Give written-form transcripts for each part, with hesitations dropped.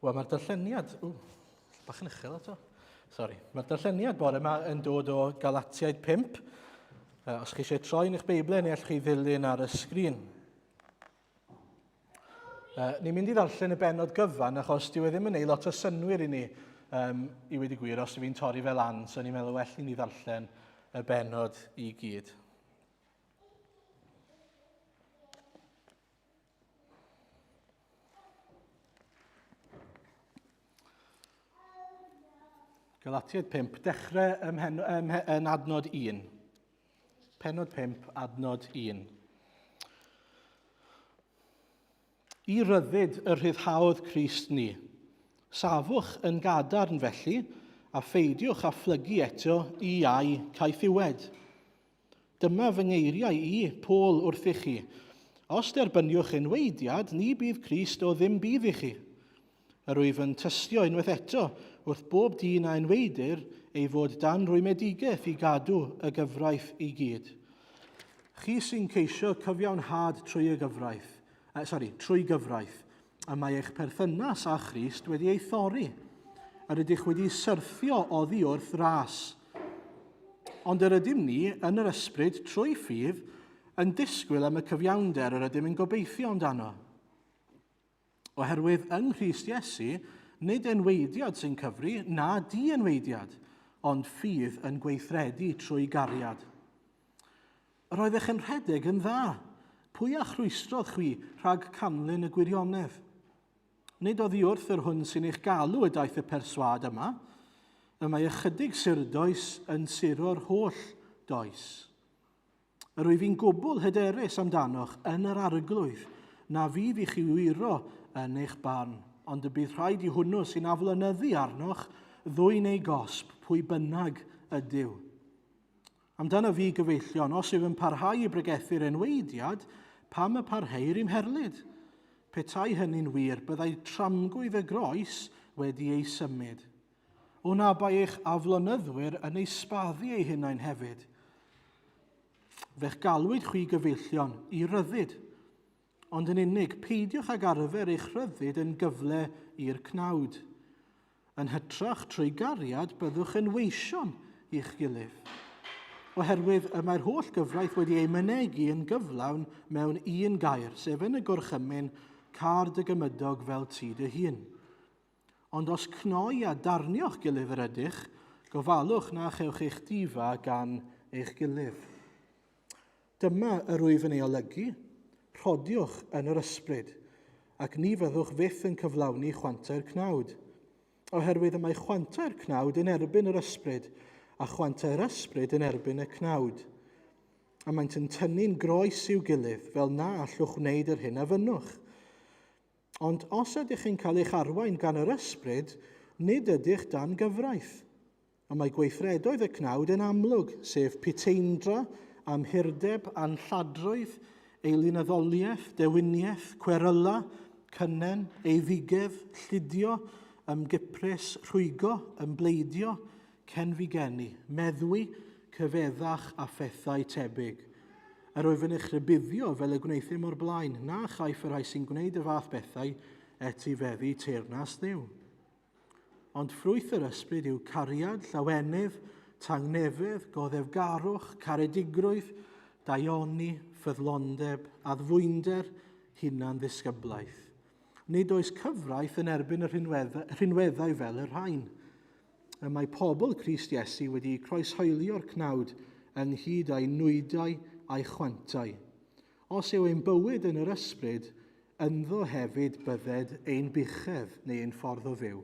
Wel, mae'r darlleniad... Ww, bach yn uchel eto. Sorry. Mae'r darlleniad bore yma yn dod o Galatiaid 5. Uh, os chi eisiau troi yn eich Beiblau, neu allwch chi ddilyn ar y sgrin. Uh, ni'n mynd i ddarllen y benod gyfan, achos dyw e ddim yn ei lot o synwyr i ni, um, i wedi gwir, os fi'n torri fel an, so ni'n meddwl well i ni ddarllen y benod i gyd. Galatiaid 5, dechrau ym mhen, ym, yn adnod 1. Penod 5, adnod 1. I ryddid y rhyddhaodd Crist ni. Safwch yn gadarn felly, a pheidiwch â phlygu eto i iau caethiwed. Dyma fy ngeiriau i, Paul, wrthych chi. Os derbyniwch enwaediad, ni bydd Crist o ddim budd i chi. Yr wyf yn tystio unwaith eto wrth bob dyn a enwaedir ei fod dan rwymedigaeth i gadw y gyfraith i gyd. Chi sy'n ceisio cyfiawnhad trwy y gyfraith, uh, sorry, trwy gyfraith, y mae eich perthynas â Christ wedi ei thorri. Yr ydych wedi syrthio oddi wrth ras. Ond yr ydym ni, yn yr ysbryd, trwy ffydd, yn disgwyl am y cyfiawnder yr ydym yn gobeithio amdano. Oherwydd yng Nghrist Iesu, nid enweidiad sy'n cyfri, na di-enweidiad, ond ffydd yn gweithredu trwy gariad. Yr oeddech yn rhedeg yn dda. Pwy a chrwystrodd chwi rhag canlyn y gwirionedd? Nid oddi wrth yr hwn sy'n eich galw y daeth y perswâd yma. Y mae ychydig surdoes yn suro'r holl does. Yr wyf i'n gwbl hyderus amdanoch yn yr arglwydd, na fydd i chi wyro yn eich barn, ond y bydd rhaid i hwnnw sy'n aflonyddu arnoch ddwyn ei gosb, pwy bynnag ydyw. Amdano fi, gyfeillion, os yw yn parhau i bregethu'r enwaediad, pam y parheir i'm herlid? Petai hynny'n wir, byddai tramgwydd y groes wedi ei symud. O na bai eich aflonyddwyr yn ei sbaddu eu hunain hefyd. Fe'ch galwyd chwi, gyfeillion, i ryddid. Ond yn unig, peidiwch ag arfer eich rhyddid yn gyfle i'r cnawd. Yn hytrach, trwy gariad byddwch yn weision i'ch gilydd. Oherwydd y mae'r holl gyfraith wedi ei mynegi yn gyflawn mewn un gair, sef yn y gorchymyn, car dy gymydog fel ti dy hun. Ond os cnoi a darnio'ch gilydd yr ydych, gofalwch na chewch eich difa gan eich gilydd. Dyma yr wyf yn ei olygu, rhodiwch yn yr ysbryd, ac ni fyddwch fyth yn cyflawni chwantau'r cnawd. Oherwydd y mae chwantau'r cnawd yn erbyn yr ysbryd, a chwantau'r ysbryd yn erbyn y cnawd. A maent yn tynnu'n groes i'w gilydd, fel na allwch wneud yr hyn a fynnwch. Ond os ydych chi'n cael eich arwain gan yr ysbryd, nid ydych dan gyfraith. Ond mae gweithredoedd y cnawd yn amlwg, sef puteindra, amhurdeb, anlladrwydd, eilunyddoliaeth, dewiniaeth, cweryla, cynnen, eiddigedd, llidio, ymgyprus, rhwygo, ymbleidio, cenfigennu, meddwi, cyfeddach a phethau tebyg. Yr wyf yn eich rhybuddio fel y gwneuthum o'r blaen, na chaiff y rhai sy'n gwneud y fath bethau etifeddu teyrnas Dduw. Ond ffrwyth yr ysbryd yw cariad, llawenydd, tangnefedd, goddefgarwch, caredigrwydd, daioni, ffyddlondeb, addfwynder, hunan-ddisgyblaeth. Nid oes cyfraith yn erbyn y rhinweddau fel y rhain. Y mae pobl Crist Iesu wedi croeshoelio'r cnawd ynghyd â'i nwydau a'i chwantau. Os yw ein bywyd yn yr ysbryd, ynddo hefyd bydded ein buchedd neu ein ffordd o fyw.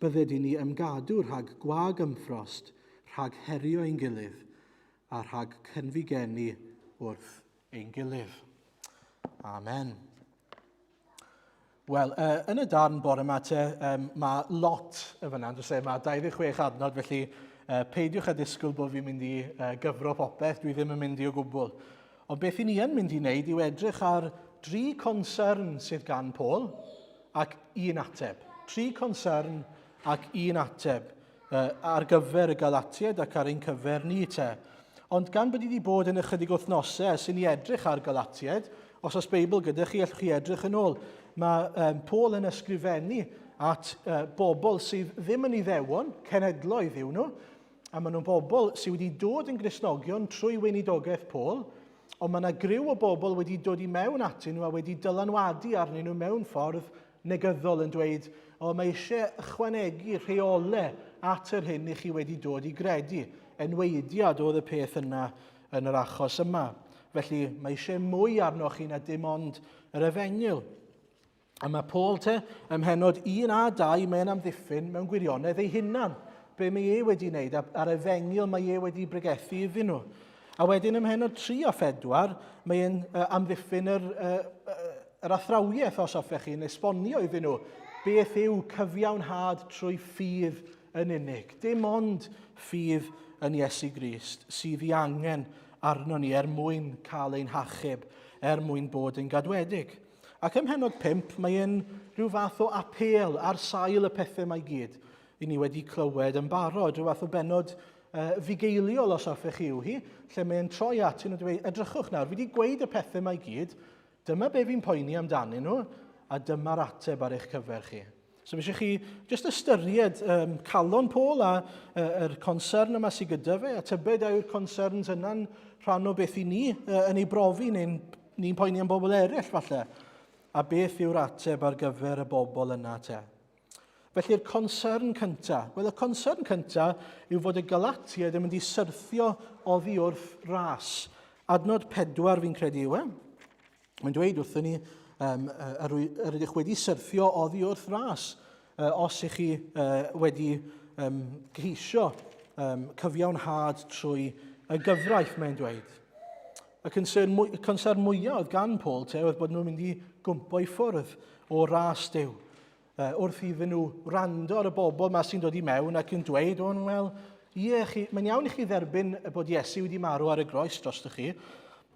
Bydded i ni ymgadw rhag gwag ymffrost, rhag herio ein gilydd, a rhag cynfigenu wrth ein gilydd. Amen. Wel, uh, yn y darn bore yma te, um, mae lot y fyna, dwi'n e, mae 26 adnod, felly uh, peidiwch â disgwyl bod fi'n mynd i uh, gyfro popeth, dwi ddim yn mynd i o gwbl. Ond beth i ni yn mynd i wneud yw edrych ar dri concern sydd gan Paul ac un ateb. Tri concern ac un ateb uh, ar gyfer y Galatiaid ac ar ein cyfer ni te. Ond gan bod i wedi bod yn ychydig wythnosau ers i ni edrych ar Galatiaid, os oes Beibl gyda chi, allwch chi edrych yn ôl. Mae um, Paul yn ysgrifennu at bobl sydd ddim yn Iddewon, cenhedloedd yw nhw, a maen nhw'n bobl sydd wedi dod yn Gristnogion trwy weinidogaeth Paul, ond mae yna griw o bobl wedi dod i mewn atyn nhw a wedi dylanwadu arnyn nhw mewn ffordd negyddol yn dweud, o, mae eisiau ychwanegu rheolau at yr hyn i chi wedi dod i gredu. Enweidiad oedd y peth yna yn yr achos yma. Felly mae eisiau mwy arnoch chi na dim ond yr efengyl. A mae Paul te, ym mhenod 1 a 2, mae'n amddiffyn mewn gwirionedd ei hunan. Be mae e wedi wneud, a'r efengyl mae e wedi bregethu iddyn nhw. A wedyn ym mhenod 3 a 4, mae'n amddiffyn yr, yr athrawiaeth, os hoffech chi, yn esbonio iddyn nhw beth yw cyfiawnhad trwy ffydd yn unig. Dim ond ffydd yn Iesu Grist sydd ei angen arnon ni er mwyn cael ein hachub, er mwyn bod yn gadwedig. Ac ym mhenod 5, mae e'n rhyw fath o apêl ar sail y pethau mae gyd i ni wedi clywed yn barod, rhyw fath o benod fugeiliol os hoffech chi yw hi, lle mae'n troi atyn nhw dweud, edrychwch nawr, fi wedi gweud y pethau mae gyd, dyma be fi'n poeni amdanyn nhw, a dyma'r ateb ar eich cyfer chi. So fi eisiau chi jyst ystyried calon Paul a yr concern yma sydd gyda fe, a tybed a yw'r concerns yna'n rhan o beth i ni yn ei brofi, neu'n ni'n poeni am bobl eraill falle. A beth yw'r ateb ar gyfer y bobl yna te? Felly'r concern cyntaf, wel y concern cyntaf yw fod y Galatiaid yn mynd i syrthio oddi wrth ras. Adnod 4 fi'n credu yw e. Mae'n dweud wrthyn ni, yr, yr ydych wedi syrthio oddi wrth ras, os ych chi wedi ceisio cyfiawnhad trwy y gyfraith, mae'n dweud. Y concern, mwy, y concern mwyaf oedd gan Paul te oedd bod nhw'n mynd i gwmpo i ffwrdd o ras Duw. Wrth iddyn nhw wrando ar y bobl ma sy'n dod i mewn ac yn dweud, o'n wel, ie, chi, mae'n iawn i chi dderbyn bod Iesu wedi marw ar y groes drostoch chi,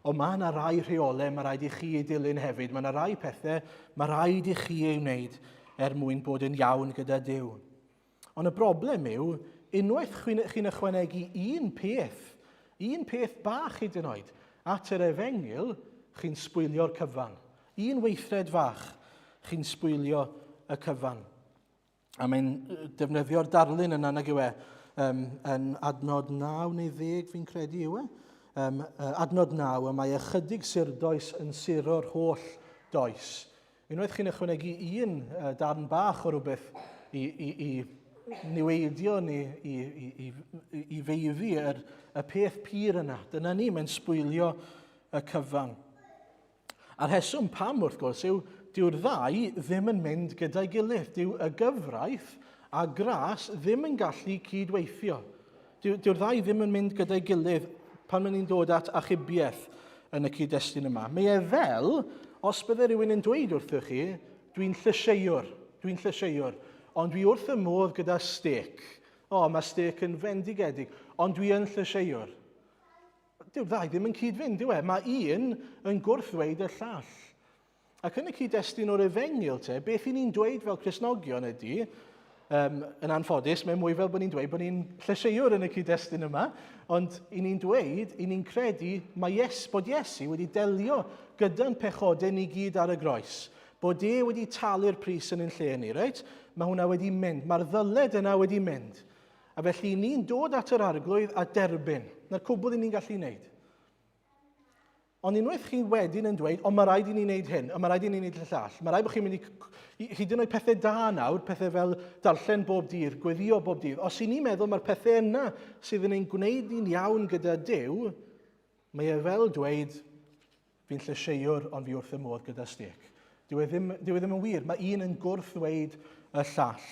ond mae yna rai rheolau mae rhaid i chi ei dilyn hefyd. Mae yna rai pethau mae rhaid i chi ei wneud er mwyn bod yn iawn gyda Duw. Ond y broblem yw, unwaith chi'n ychwanegu un peth, un peth bach hyd yn oed, at yr efengyl, chi'n sbwylio'r cyfan. Un weithred fach, chi'n sbwylio y cyfan. A mae'n defnyddio'r darlun yna, nag yw e, yn adnod 9 neu 10 fi'n credu yw e. Adnod 9, y mae ychydig surdoes yn suro'r holl does. Unwaith chi'n ychwanegu un darn bach o rhywbeth i, i, i niweidio neu i, i, i, i feiddi yr, y peth pur yna, dyna ni, mae'n sbwylio y cyfan. A'r rheswm pam, wrth gwrs, yw dyw'r ddau ddim yn mynd gyda'i gilydd. Dyw y gyfraith a gras ddim yn gallu cydweithio. Dyw'r dyw ddau ddim yn mynd gyda'i gilydd pan maen ni'n dod at achubiaeth yn y cyd-destun yma. Mae e fel, os bydde rhywun yn dweud wrthych chi, dwi'n llysieuwr, dwi'n llysieuwr, ond dwi wrth y modd gyda stêc. O, mae stêc yn fendigedig, ond dwi yn llysieuwr. Dyw'r ddau ddim yn cyd-fynd, dyw e? Mae un yn gwrthddweud y llall. Ac yn y cyd-destun o'r efengyl te, beth i ni'n dweud fel Cristnogion ydy, yn anffodus, mae mwy fel bod ni'n dweud bod ni'n llysieuwr yn y cyd-destun yma, ond i ni'n dweud, i ni'n credu mae yes, bod Iesu wedi delio gyda'n pechodau ni gyd ar y groes. Bod e wedi talu'r pris yn ein lle ni, reit? Mae hwnna wedi mynd, mae'r ddyled yna wedi mynd. A felly ni'n dod at yr arglwydd a derbyn. Na'r cwbl i ni'n gallu wneud. Ond unwaith chi wedyn yn dweud, ond mae rhaid i ni wneud hyn, ond mae rhaid i ni wneud y llall, mae rhaid bod chi'n mynd i, hyd yn oed pethau da nawr, pethau fel darllen bob dydd, gweddio bob dydd, os i ni'n meddwl mae'r pethau yna sydd yn ein gwneud ni'n iawn gyda Duw, mae e fel dweud, Fi'n llysieuwr, ond fi wrth y modd gyda stêc. Dyw e ddim, dyw e ddim yn wir. Mae un yn gwrth-ddweud y llall.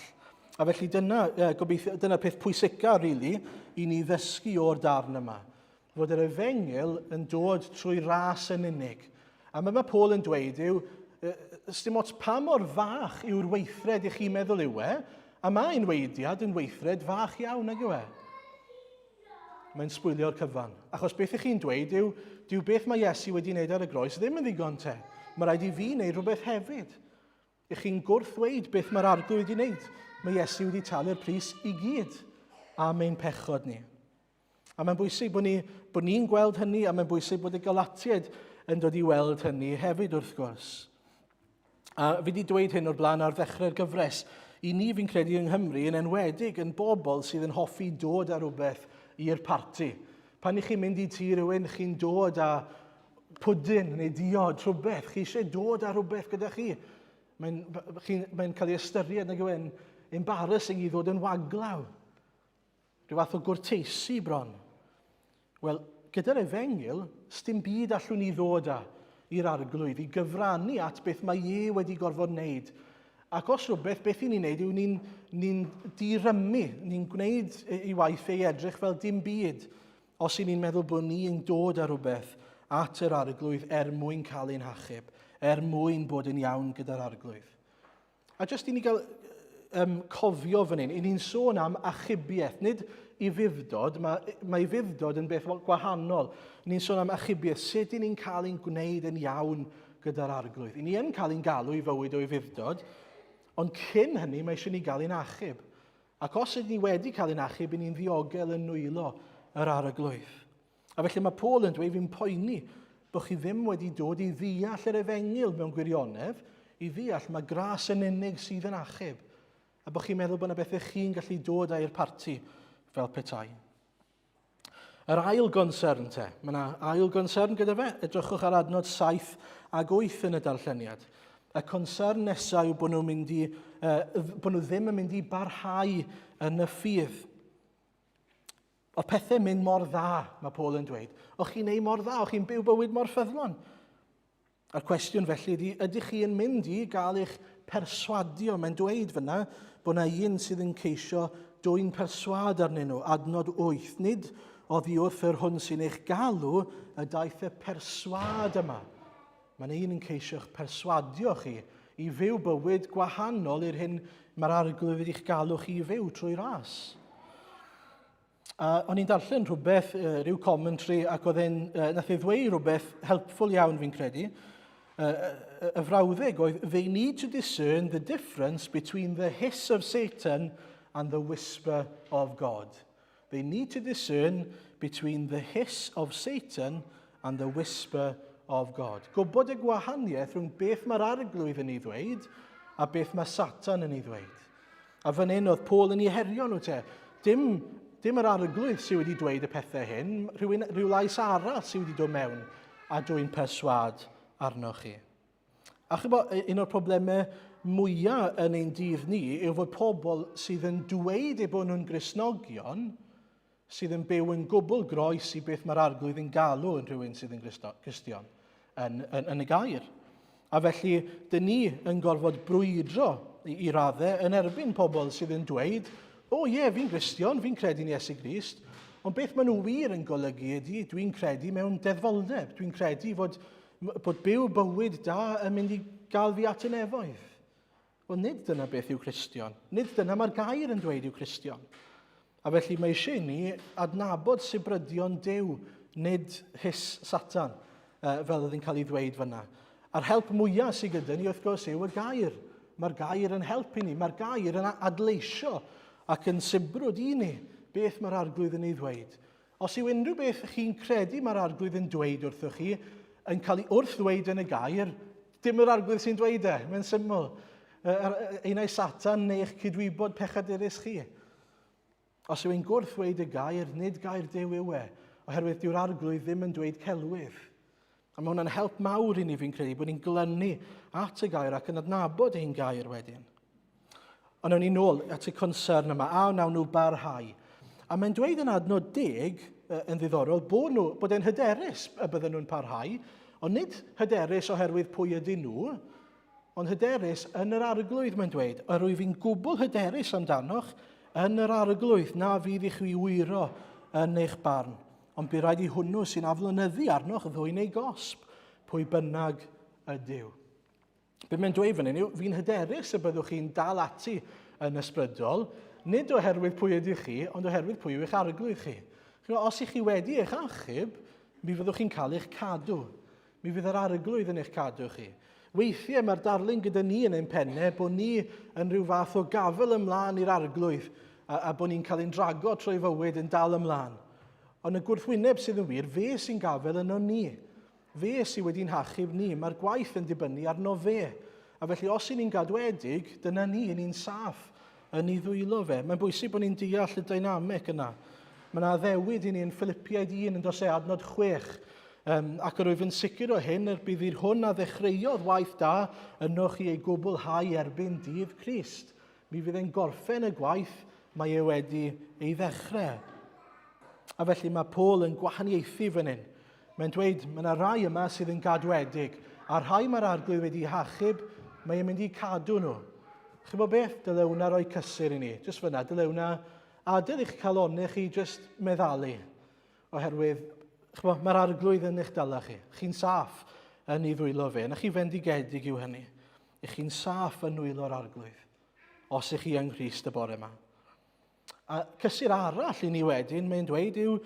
A felly dyna, gobeithio, dyna peth pwysica, really, i ni ddysgu o'r darn yma. Fod yr efengyl yn dod trwy ras yn unig. A mae mae Paul yn dweud yw, dim ots pa mor fach yw'r weithred i chi meddwl yw e, a mae enweidiad yn weithred fach iawn, nag yw e? Mae'n sbwylio'r cyfan. Achos beth ych chi'n dweud yw, dyw beth mae Iesu wedi wneud ar y groes ddim yn ddigon te. Mae rhaid i fi wneud rhywbeth hefyd. Ych chi'n gwrthweud beth mae'r arglwydd wedi wneud. Mae Iesu wedi talu'r pris i gyd am ein pechod ni. A mae'n bwysig bod ni'n ni, ni gweld hynny, a mae'n bwysig bod y Galatiaid yn dod i weld hynny hefyd wrth gwrs. A fi wedi dweud hyn o'r blaen ar ddechrau'r gyfres. I ni, fi'n credu, yng Nghymru, yn enwedig yn bobl sydd yn hoffi dod â rhywbeth i'r parti. Pan i chi'n mynd i tŷ rhywun, chi'n dod â pwdin neu diod, rhywbeth. Chi eisiau dod â rhywbeth gyda chi. Mae'n mae cael ei ystyried nag yw e'n embarrassing i ddod yn waglaw. Rhyw fath o gwrteisi bron. Wel, gyda'r efengyl, sdim byd allwn ni ddod â i'r arglwydd i gyfrannu at beth mae e wedi gorfod wneud. Ac os rhywbeth, beth i ni'n wneud yw ni'n ni dirymu, ni'n gwneud ei waith ei edrych fel dim byd, os i ni'n meddwl bod ni'n dod â rhywbeth at yr arglwydd er mwyn cael ein hachub, er mwyn bod yn iawn gyda'r arglwydd. A jyst i ni gael um, cofio fan hyn, i ni'n sôn am achubiaeth, nid ufudd-dod, mae, mae ufudd-dod yn beth gwahanol. Ni'n sôn am achubiaeth, sut i ni'n cael ein gwneud yn iawn gyda'r arglwydd. I ni yn cael ein galw i fywyd o ufudd-dod, ond cyn hynny mae eisiau ni gael ein achub. Ac os ydyn ni wedi cael ein achub, i ni'n ddiogel yn nwylo yr arglwydd. A felly mae Paul yn dweud, fi'n poeni bod chi ddim wedi dod i ddeall yr efengyl mewn gwirionedd, i ddeall mae gras yn unig sydd yn achub, a bod chi'n meddwl bod yna bethau chi'n gallu dod â i'r parti fel petai. Yr ail gonsern te, mae yna ail gonsern gyda fe, edrychwch ar adnod 7 ag 8 yn y darlleniad. Y concern nesaf yw bod nhw'n mynd i, bod nhw ddim yn mynd i barhau yn y ffydd. Oedd pethau'n mynd mor dda, mae Paul yn dweud. O'ch chi'n neud mor dda, o'ch chi'n byw bywyd mor ffyddlon. A'r cwestiwn felly ydy, ydych chi yn mynd i gael eich perswadio? Mae'n dweud fyna bod yna un sydd yn ceisio dwyn perswad arnyn nhw, adnod 8. Nid oddi wrth yr hwn sy'n eich galw y daeth y perswad yma. Mae'n un yn ceisio'ch perswadio chi i fyw bywyd gwahanol i'r hyn mae'r arglwydd wedi'ch galw chi i fyw trwy ras. A o'n i'n darllen rhywbeth, rhyw commentary, ac oedd e'n, nath ei ddweud rhywbeth helpful iawn fi'n credu. Y frawddeg oedd, they need to discern the difference between the hiss of Satan and the whisper of God. They need to discern between the hiss of Satan and the whisper of God. Gwybod y gwahaniaeth rhwng beth mae'r arglwydd yn ei ddweud a beth mae Satan yn ei ddweud. A fan hyn oedd Paul yn ei herio nhw te. Dim, dim yr arglwydd sydd wedi dweud y pethau hyn, rhywun, rhyw lais arall sydd wedi dod mewn a dwy'n perswad arnoch chi. A chybod, un o'r problemau mwyaf yn ein dydd ni yw fod pobl sydd yn dweud eu bod nhw'n Gristnogion, sydd yn byw yn gwbl groes i beth mae'r arglwydd yn galw yn rhywun sydd yn Gristion yn, yn, yn y gair. A felly, dyn ni yn gorfod brwydro i, i raddau yn erbyn pobl sydd yn dweud, o oh, ie, yeah, fi'n Gristion, fi'n credu'n Iesu Grist, ond beth maen nhw wir yn golygu ydy, dwi'n credu mewn deddfoldeb, dwi'n credu fod, bod byw bywyd da yn mynd i gael fi at y nefoedd. Wel, nid dyna beth yw Cristion. Nid dyna mae'r gair yn dweud yw Cristion. A felly mae eisiau ni adnabod sibrydion Duw, nid hys Satan, fel oedd yn cael ei ddweud fyna. A'r help mwyaf sydd gyda ni, wrth gwrs, yw y gair. Mae'r gair yn helpu ni, mae'r gair yn adleisio ac yn sibrwd i ni beth mae'r arglwydd yn ei ddweud. Os yw unrhyw beth chi'n credu mae'r arglwydd yn dweud wrthoch chi yn cael ei wrth-ddweud yn y gair, dim yr arglwydd sy'n dweud e, mae'n syml. Un ai Satan neu eich cydwybod pechadurus chi. Os yw e'n gwrth-ddweud y gair, nid gair Duw yw e, oherwydd dyw'r arglwydd ddim yn dweud celwydd. A mae hwnna'n help mawr i ni, fi'n credu, bod ni'n glynu at y gair ac yn adnabod ein gair wedyn. Ond nawn ni nôl at y concern yma, a wnawn nhw barhau. A mae'n dweud yn adnod deg, yn ddiddorol, bod, nhw, bod e'n hyderus y bydden nhw'n parhau, ond nid hyderus oherwydd pwy ydyn nhw, ond hyderus yn yr arglwydd, mae'n dweud. Yr wyf fi'n gwbl hyderus amdanoch yn yr arglwydd, na fydd i chwi wyro yn eich barn. Ond bu raid i hwnnw sy'n aflonyddu arnoch ddwyn ei gosb, pwy bynnag ydyw. Be mae'n dweud fan hyn yw, fi'n hyderus y byddwch chi'n dal ati yn ysbrydol, nid oherwydd pwy ydych chi, ond oherwydd pwy yw eich arglwydd chi. Os ych chi wedi eich achub, mi fyddwch chi'n cael eich cadw. Mi fydd yr arglwydd yn eich cadw chi. Weithiau mae'r darlun gyda ni yn ein pennau bod ni yn rhyw fath o gafel ymlaen i'r arglwydd a, a bod ni'n cael ein drago trwy fywyd yn dal ymlaen. Ond y gwrthwyneb sydd yn wir, fe sy'n gafel yno ni. Fe sydd wedi'n hachub ni. Mae'r gwaith yn dibynnu arno fe. A felly os y'n ni'n gadwedig, dyna ni, ni'n saff yn ei ddwylo fe. Mae'n bwysig bod ni'n deall y dynamic yna. Mae yna addewid i ni yn Philipiaid 1 yn dos e adnod 6. Um, ac yr wyf yn sicr o hyn yr bydd i'r hwn a ddechreuodd waith da ynoch chi ei gwblhau erbyn dydd Crist. Mi fydd e'n gorffen y gwaith mae e wedi ei ddechrau. A felly mae Paul yn gwahaniaethu fan hyn. Mae'n dweud, mae yna rai yma sydd yn gadwedig, a rhai mae'r arglwydd wedi hachub, mae e'n mynd i cadw nhw. Chi'n bod beth? Dyle hwnna roi cysur i ni. Jyst fyna, dyle hwnna adael eich calonnau chi jyst meddalu. Oherwydd, chymod, mae'r arglwydd yn eich dala chi. Chi'n saff yn ei ddwylo fe. Na chi fendigedig yw hynny. Ych chi'n saff yn nwylo'r arglwydd, os ych chi yng Nghrist y bore yma. A cysur arall i ni wedyn, mae'n dweud yw,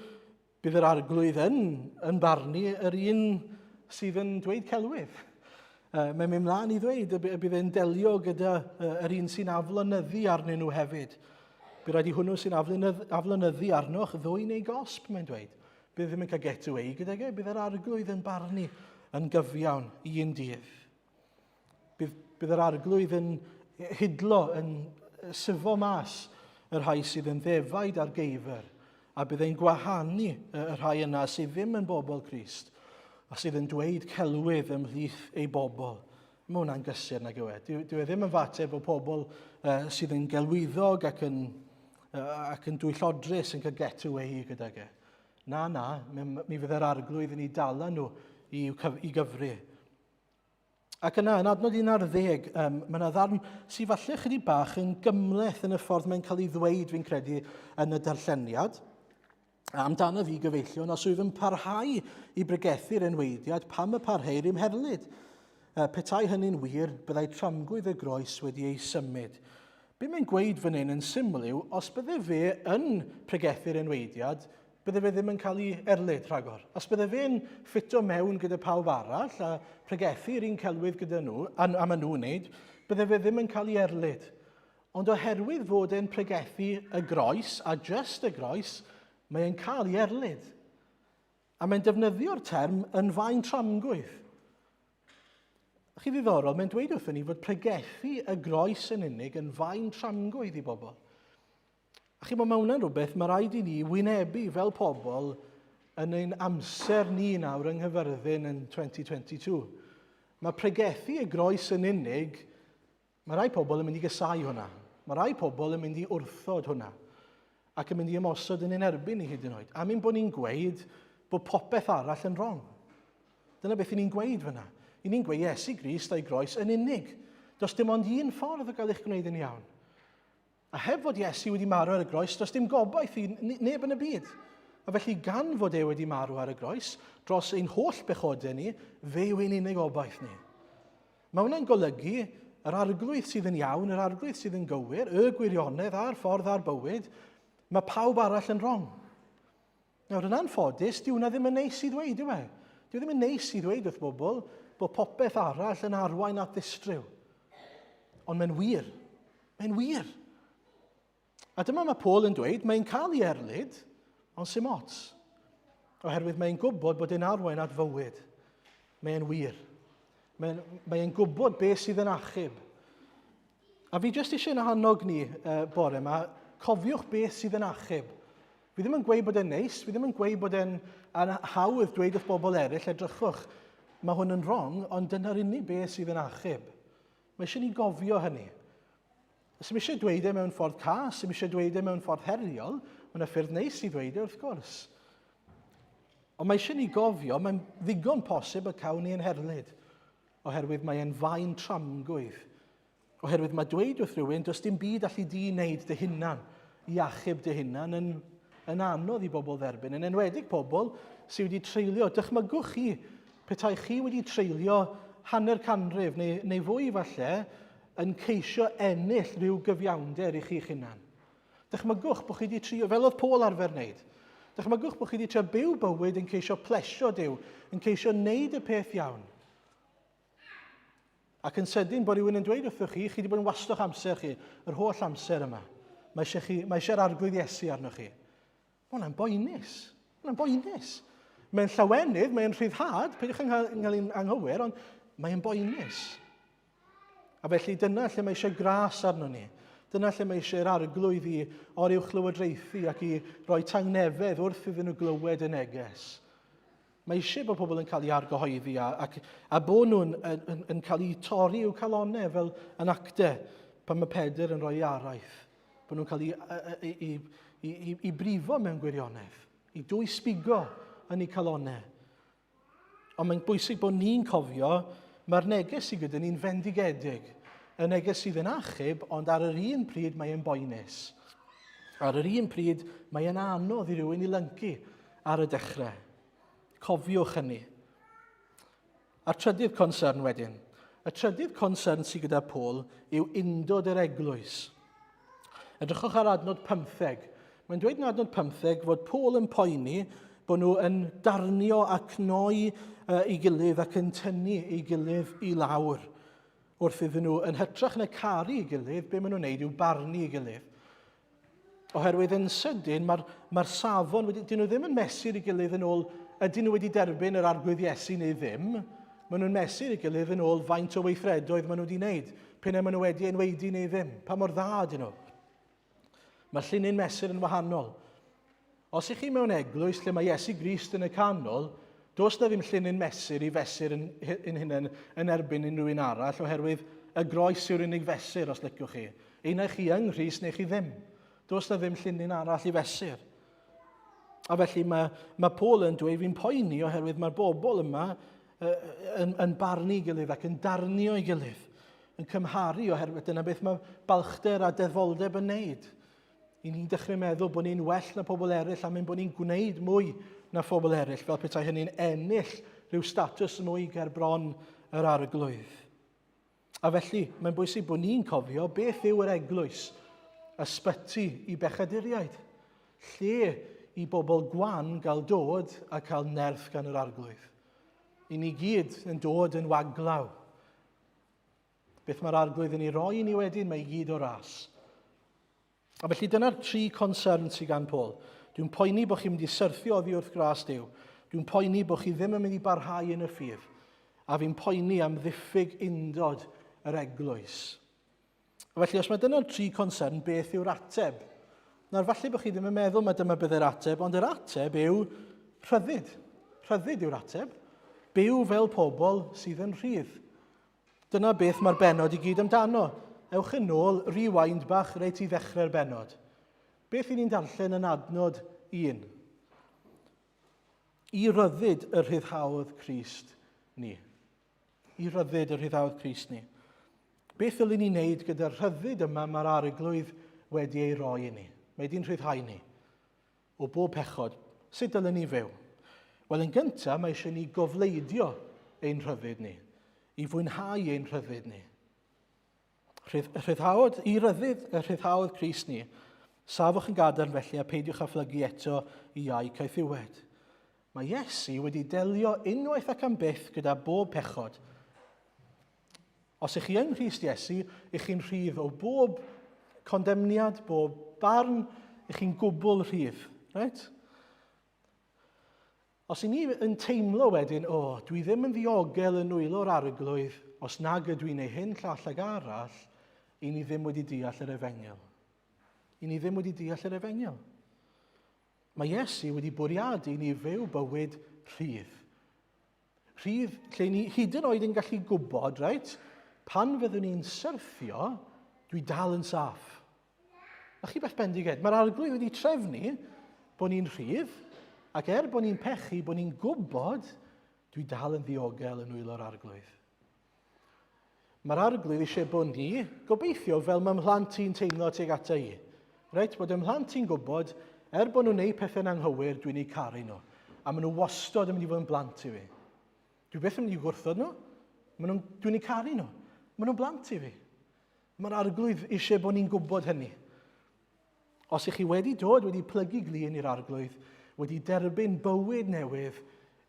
bydd yr arglwydd yn, yn barnu yr un sydd yn dweud celwydd. Uh, mae'n mynd mlaen i ddweud y bydd e'n delio gyda uh, yr un sy'n aflonyddu arnyn nhw hefyd. Bydd rhaid i hwnnw sy'n aflonyddu arnoch ddwy neu gosb, mae'n dweud. Bydd ddim yn cael get away gydag e, bydd yr arglwydd yn barnu yn gyfiawn un dydd. Bydd, bydd yr arglwydd yn hidlo, yn syfo mas y rhai sydd yn ddefaid ar geifr, a bydd e'n gwahanu y rhai yna sydd ddim yn bobl Crist, a sydd yn dweud celwydd ymhlith ei bobl. Mae hwnna'n gysur nag yw e. Dyw, dyw e ddim yn fater bod pobl uh, sydd yn gelwyddog ac yn, uh, ac yn dwyllodrus yn cael get away gydag e. Na, na, mi, mi fydd yr arglwydd yn ei dala nhw i, i gyfri. Ac yna, yn adnod 11, um, mae yna ddarn sydd falle chydig bach yn gymleth yn y ffordd mae'n cael ei ddweud, fi'n credu, yn y darlleniad. Amdano fi, gyfeillion, os wyf yn parhau i bregethu'r enweidiad, pam y parheir i'm herlid? Petai hynny'n wir, byddai tramgwydd y groes wedi ei symud. Be mae'n gweud fan hyn yn syml yw, os bydde fe yn pregethu'r enweidiad, bydde fe ddim yn cael ei erlid rhagor. Os bydde fe'n ffito mewn gyda pawb arall a pregethu'r un celwydd gyda nhw, a, a maen nhw'n wneud, bydde fe ddim yn cael ei erlid. Ond oherwydd fod e'n pregethu y groes, a just y groes, mae e'n cael ei erlid. A mae'n defnyddio'r term yn faen tramgwydd. Chi ddiddorol, mae'n dweud wrthyn ni fod pregethu y groes yn unig yn faen tramgwydd i bobl. A chi'n bod, mae hwnna'n rhywbeth mae rhaid i ni wynebu fel pobl yn ein amser ni nawr yng Nghyfyrddin yn 2022. Mae pregethu y groes yn unig, mae rai pobl yn mynd i gysau hwnna. Mae rai pobl yn mynd i wrthod hwnna ac yn mynd i ymosod yn ein erbyn ni hyd yn oed. Am ein bod ni'n gweud bod popeth arall yn wrong. Dyna beth i ni'n gweud fyna. I ni'n gweud Iesu Grist a'i groes yn unig. Does dim ond un ffordd o gael eich gwneud yn iawn. A heb fod Iesu wedi marw ar y groes, does dim gobaith i neb yn y byd. A felly gan fod e wedi marw ar y groes, dros ein holl bechodau ni, fe yw ein unig obaith ni. Mae hwnna'n golygu yr arglwydd sydd yn iawn, yr arglwydd sydd yn gywir, y gwirionedd a'r ffordd a'r bywyd, mae pawb arall yn wrong. Nawr, yn anffodus, dyw hwnna ddim yn neis i ddweud, yw e? Dyw e ddim yn neis i ddweud wrth bobl bod popeth arall yn arwain at ddistryw. Ond mae'n wir. Mae'n wir. A dyma mae Paul yn dweud, mae'n cael ei erlid, ond sy'n ots. Oherwydd mae'n gwybod bod e'n arwain at fywyd. Mae'n wir. Mae'n mae gwybod beth sydd yn achub. A fi jyst eisiau annog ni uh, bore yma, cofiwch beth sydd yn achub. Fi ddim yn gweud bod e'n neis, fi ddim yn gweud bod e'n hawdd dweud wrth bobl eraill, edrychwch, mae hwn yn wrong, ond dyna'r unig beth sydd yn achub. Mae eisiau ni gofio hynny. Sy'm eisiau dweud e mewn ffordd cas, sy'm eisiau dweud e mewn ffordd heriol, mae yna ffyrdd neis i ddweud e wrth gwrs. Ond mae eisiau ni gofio, mae'n ddigon posib y cawn ni yn herlid, oherwydd mae e'n faen tramgwydd. Oherwydd mae dweud wrth rhywun, does dim byd allu di wneud dy hunan i achub dy hunan yn, yn anodd i bobl dderbyn, yn enwedig pobl sydd wedi treulio. Dychmygwch chi, petai chi wedi treulio hanner canrif neu, neu fwy falle yn ceisio ennill rhyw gyfiawnder i chi'ch hunan. Dychmygwch bod chi wedi trio, fel oedd Paul arfer wneud, dychmygwch bod chi wedi trio byw bywyd yn ceisio plesio Duw, yn ceisio wneud y peth iawn. Ac yn sydyn bod rhywun yn dweud wrthych chi, chi wedi bod yn wasto'ch amser chi, yr holl amser yma. Mae eisiau, chi, mae eisiau'r arglwydd Iesu arnoch chi. Mae hwnna'n boenus. Mae hwnna'n boenus. Mae'n llawenydd, mae'n rhyddhad, peidiwch yn cael ein anghywir, ond mae'n boenus. A felly dyna lle mae eisiau gras arno ni. Dyna lle mae eisiau'r arglwydd i oruwchlywodraethu ac i roi tangnefedd wrth iddyn nhw glywed y neges. Mae eisiau bod pobl yn cael eu argyhoeddi a, ac, a bod nhw'n yn, yn, yn cael eu torri i'w calonau fel yn acte pan mae Pedr yn rhoi ei araith. Bod nhw'n cael eu, i, i, i, i, i brifo mewn gwirionedd, i dwysbigo yn eu calonau. Ond mae'n bwysig bod ni'n cofio, mae'r neges sydd gyda ni'n fendigedig. Y neges sydd yn achub, ond ar yr un pryd mae e'n boenus. Ar yr un pryd mae e'n anodd i rywun i lyncu ar y dechrau. Cofiwch hynny. A'r trydydd concern wedyn. Y trydydd concern sydd gyda Paul yw undod yr eglwys. Edrychwch ar adnod 15. Mae'n dweud yn adnod 15 fod Paul yn poeni bod nhw yn darnio a cnoi ei gilydd ac yn tynnu ei gilydd i lawr. Wrth iddyn nhw yn hytrach na caru ei gilydd, be maen nhw'n neud yw barnu ei gilydd. Oherwydd yn sydyn, mae'r mae safon, wedi, dyn nhw ddim yn mesur ei gilydd yn ôl ydyn nhw wedi derbyn yr arglwydd Iesu neu ddim. Maen nhw'n mesur ei gilydd yn ôl faint o weithredoedd maen nhw wedi wneud, p'un ai maen nhw wedi enwaedu neu ddim, pa mor dda ydyn nhw. Mae llinyn mesur yn wahanol. Os ych chi mewn eglwys lle mae Iesu Grist yn y canol, does na ddim llinyn mesur i fesur yn, yn hunain yn erbyn unrhyw un arall, oherwydd y groes yw'r unig fesur, os liciwch chi. Un ai chi yng Nghrist neu chi ddim. Does na ddim llinyn arall i fesur. A felly mae, mae Paul yn dweud fi'n poeni oherwydd mae'r bobl yma yn, yn barnu ei gilydd ac yn darnio ei gilydd, yn cymharu oherwydd dyna beth mae balchder a deddfoldeb yn neud. I ni'n dechrau meddwl bod ni'n well na pobl eraill am ein bod ni'n gwneud mwy na phobl eraill, fel petai hynny'n ennill rhyw statws mwy ger bron yr arglwydd. A felly, mae'n bwysig bod ni'n cofio beth yw yr eglwys, ysbyty i bechaduriaid, lle i bobl gwan gael dod a cael nerth gan yr arglwydd. I ni gyd yn dod yn waglaw. Beth mae'r arglwydd yn ei roi i ni wedyn, mae i gyd o ras. A felly dyna'r tri concern sydd gan Paul. Dwi'n poeni bod chi'n mynd i syrthio oddi wrth gras Duw. Dwi'n poeni bod chi ddim yn mynd i barhau yn y ffydd. A fi'n poeni am ddiffyg undod yr eglwys. A felly, os mae dyna'r tri concern, beth yw'r ateb? Nawr, falle bod chi ddim yn meddwl mae dyma bydd yr ateb, ond yr ateb yw rhyddid. Rhyddid yw'r ateb. Byw fel pobl sydd yn rhydd. Dyna beth mae'r bennod i gyd amdano. Ewch yn ôl, rewind bach reit i ddechrau'r bennod. Beth i ni'n darllen yn adnod 1? I ryddid y rhyddhaodd Crist ni. I ryddid y rhyddhaodd Crist ni. Beth ddylwn ni wneud gyda'r rhyddid yma mae'r arglwydd wedi ei roi i ni? Mae wedi'n rhyddhau ni. O bob pechod, sut dylen ni fyw? Wel, yn gyntaf, mae eisiau ni gofleidio ein rhyddid ni, i fwynhau ein rhyddid ni. Rhydd, rhyddhaod, i ryddid y rhyddhaodd Crist ni. Safwch yn gadarn felly a peidiwch â phlygu eto i iau caethiwed. Mae Iesu wedi delio unwaith ac am byth gyda bob pechod. Os ych chi yng Nghrist Iesu, ych chi'n rhydd o bob condemniad, bob barn, ych chi'n gwbl rhydd. Right? Os i ni yn teimlo wedyn, o, oh, dwi ddim yn ddiogel yn nwylo'r arglwydd, os nag ydw i'n ei hyn llall ag arall, i ni ddim wedi deall yr efengyl. I ni ddim wedi deall yr efengyl. Mae Iesu wedi bwriadu i ni fyw bywyd rhydd. Rhydd lle ni hyd yn oed yn gallu gwybod, reit, pan fyddwn ni'n syrthio, dwi dal yn saff. Na chi beth bendiged. Mae'r arglwydd wedi trefnu bod ni'n rhydd, ac er bod ni'n pechu, bod ni'n gwybod, dwi dal yn ddiogel yn nwylo'r arglwydd. Mae'r arglwydd eisiau bod ni, gobeithio, fel mae mhlant i'n teimlo tuag ata i. Reit, bod ymhlant i'n gwybod, er bod nhw'n neud pethau'n anghywir, dwi'n eu caru nhw. A maen nhw wastod yn mynd i fod yn blant i fi. Dwi byth yn mynd i gwrthod nhw. Maen nhw dwi'n eu caru nhw. Maen nhw'n blant i fi. Mae'r arglwydd eisiau bod ni'n gwybod hynny. Os ych chi wedi dod, wedi plygu glin i'r arglwydd, wedi derbyn bywyd newydd,